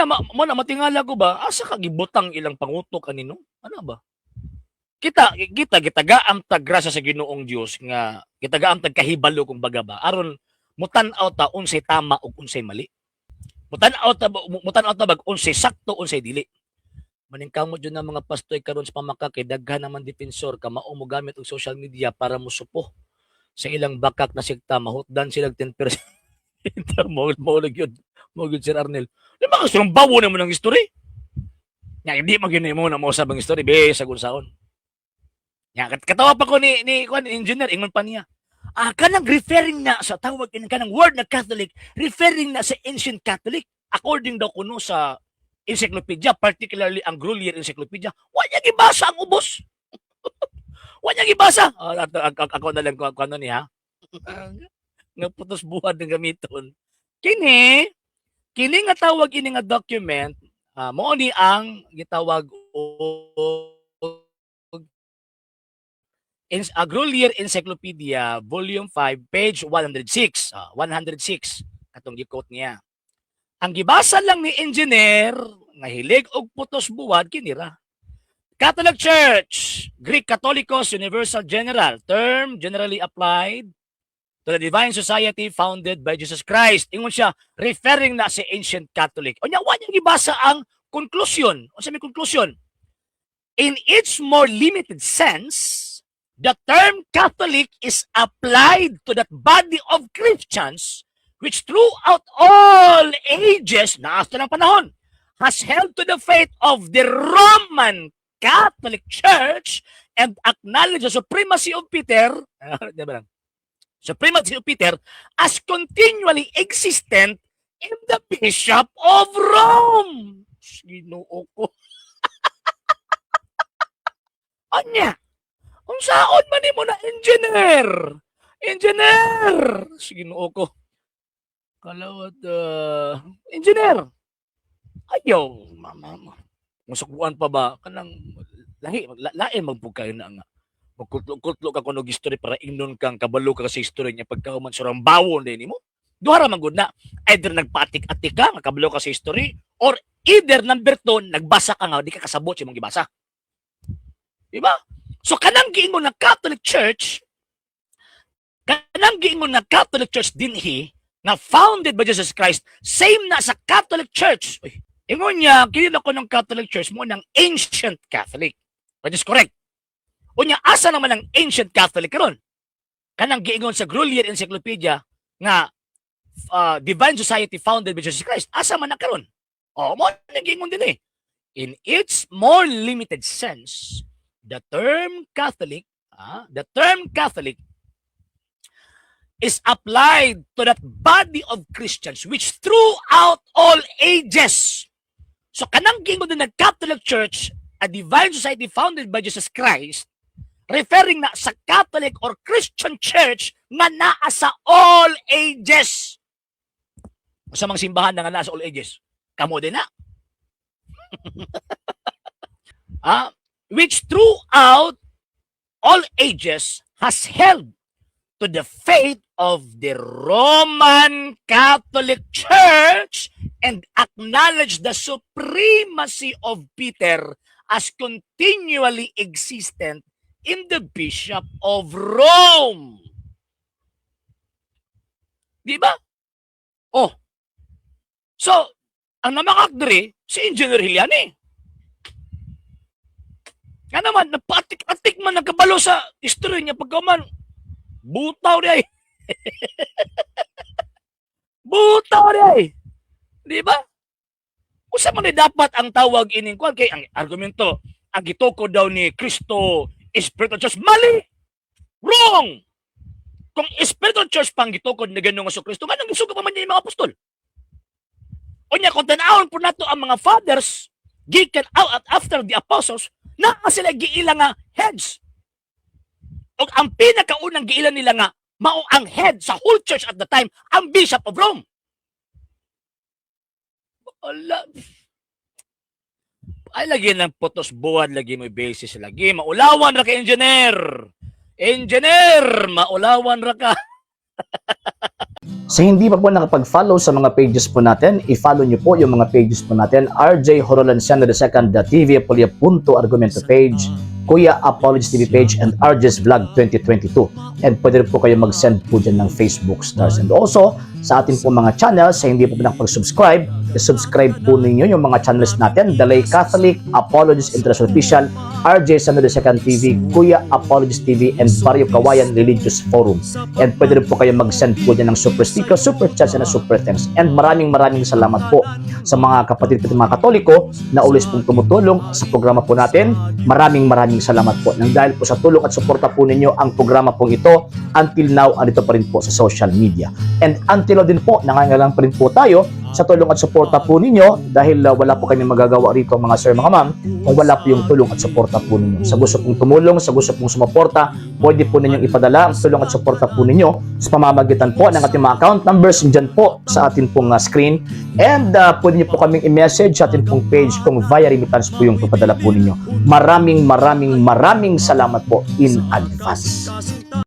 na mo na matingala ko ba, asa ka gibutang ilang pangutok kanino? Ano ba? Kita kita gitagaam tag grasya sa Ginoong Dios nga gitagaam tag kahibalo kung baga ba, aron mutan-aw ta unsay tama ug unsay mali. Mutan-aw ta bag unsay sakto, unsay dili. Maningkamot jud na mga pastoy karon sa pamaka kay daghan naman defensor kamao mo gamit og social media para mosupo sa ilang bakak na sekta, mahutdan sila 10%. Mo mo gyud mo gyud, Sir Arnel. Di ba kasi bawo na mo ng history? Nya hindi man gyud mo na mo usab ang history be sa unsaon. Nya katawa pa ko ni kuan engineer, ingon pa niya. Ah, kanang referring na sa tawag in kanang word na Catholic, referring na sa ancient Catholic according daw kuno sa encyclopedia, particularly ang Grolier Encyclopedia. Wa niya gibasa ang ubos. Wa niya gibasa. Ah, ako na lang ko ano niya. Nga putos buhat ng gamiton. Kini, kini nga tawag ini nga document, mao ni ang gitawag og Grolier Encyclopedia, Volume 5, page 106. Ah, 106 katong gi-quote niya. Ang gibasa lang ni engineer nga hilig og putos buwad kinira. Catholic Church, Greek Catholicos Universal General, term generally applied to the Divine Society founded by Jesus Christ. Ingon siya, referring na sa ancient Catholic. Unya, wa niya gibasa ang conclusion. Unsa may conclusion? In its more limited sense, the term Catholic is applied to that body of Christians which throughout all ages, naasta ng panahon, has held to the faith of the Roman Catholic Church and acknowledged the supremacy of Peter, di ba lang? Supremacy of Peter as continually existent in the Bishop of Rome. Ginoo ko. Anya? Unsaon man nimo na, engineer? Engineer! Ginoo ko. Kalawat, engineer. Ayaw, mama. Musukbuan pa ba? Kanang lahi, lain magpug kayo na nga. Magkutlo-kutlo ka kuno history para ingnon kang kabalo ka sa history niya pagkahuman surang bawon din nimo. Duha ra man gud na. Either nagpatik-atik ka nga kabalo ka sa history or either number two, nagbasa ka nga di ka kasabot sa imong gibasa. Di ba? So kanang giingon ng Catholic Church, kanang giingon ng Catholic Church dinhi nga founded by Jesus Christ, same na sa Catholic Church. Uy, ingon niya, kini ko ng Catholic Church mo ng ancient Catholic. Which is correct. Unya, asa naman ang ancient Catholic karon? Kanang giingon sa Grolier Encyclopedia nga Divine Society founded by Jesus Christ. Asa man na karon? Oh, mo nang giingon din eh. In its more limited sense, the term Catholic is applied to that body of Christians which throughout all ages. So kanang giingon din ng Catholic Church, a divine society founded by Jesus Christ, referring na sa Catholic or Christian Church nga naa sa all ages. Sa mga simbahan na nga naa sa all ages. Kamo din na. Which throughout all ages has held to the faith of the Roman Catholic Church and acknowledge the supremacy of Peter as continually existent in the Bishop of Rome. Di ba? Oh. So, ang namakak diri, si Engineer Hiliani. Nga naman, napatik-atik man nagkabalo sa history niya pagkaman, butaw di ay. Butaw di ay. Di ba? Usa man ni dapat ang tawag ining kwan kay ang argumento ang gitukod daw ni Kristo spiritual church, mali. Wrong. Kung spiritual church pang gitukod ni Ginoong Kristo, nganong gisugo pa man niya yung mga apostol? Unya kung tan-awon po nato ang mga fathers gikan out at after the apostles, naa sila giila nga heads. Og ang pinakaunang giila nila nga mao ang head sa whole church at the time, ang Bishop of Rome. Ala. Ay, lagi ng putos buwan, lagi mo basis lagi. Maulawan ra ka, engineer. Engineer, maulawan ra ka. Sa hindi pa po nakapag-follow sa mga pages po natin, i-follow nyo po yung mga pages po natin. RJ Horolanciano II, TV Apolia Punto Argumento page, Kuya Apologies TV page, and RJ's Vlog 2022. And pwede rin po kayo mag-send po dyan ng Facebook stars. And also, sa atin po mga channels, sa hindi po nakapag-subscribe, i-subscribe po ninyo yung mga channels natin: Dalay Catholic, Apologies International Official, RJ Sano II TV, Kuya Apologies TV, and Barrio Kawayan Religious Forum. And pwede rin po kayo mag-send po dyan ng super sticker, super chats, and super thanks. And maraming maraming salamat po sa mga kapatid ko, mga Katoliko na always pong tumutulong sa programa po natin. Maraming maraming salamat po. Nang dahil po sa tulong at suporta po ninyo, ang programa pong ito until now andito pa rin po sa social media. And until now din po, nangangailangan pa rin po tayo sa tulong at suporta po ninyo dahil wala po kami magagawa rito, mga sir, mga ma'am, kung wala po yung tulong at suporta po ninyo. Sa gusto pong tumulong, sa gusto pong sumuporta, pwede po ninyong ipadala ang tulong at suporta po ninyo sa pamamagitan po ng ating mga account numbers dyan po sa atin pong screen. And pwede niyo po kaming i-message sa atin pong page kung via remittance po yung papadala po ninyo. Maraming maraming maraming salamat po in advance.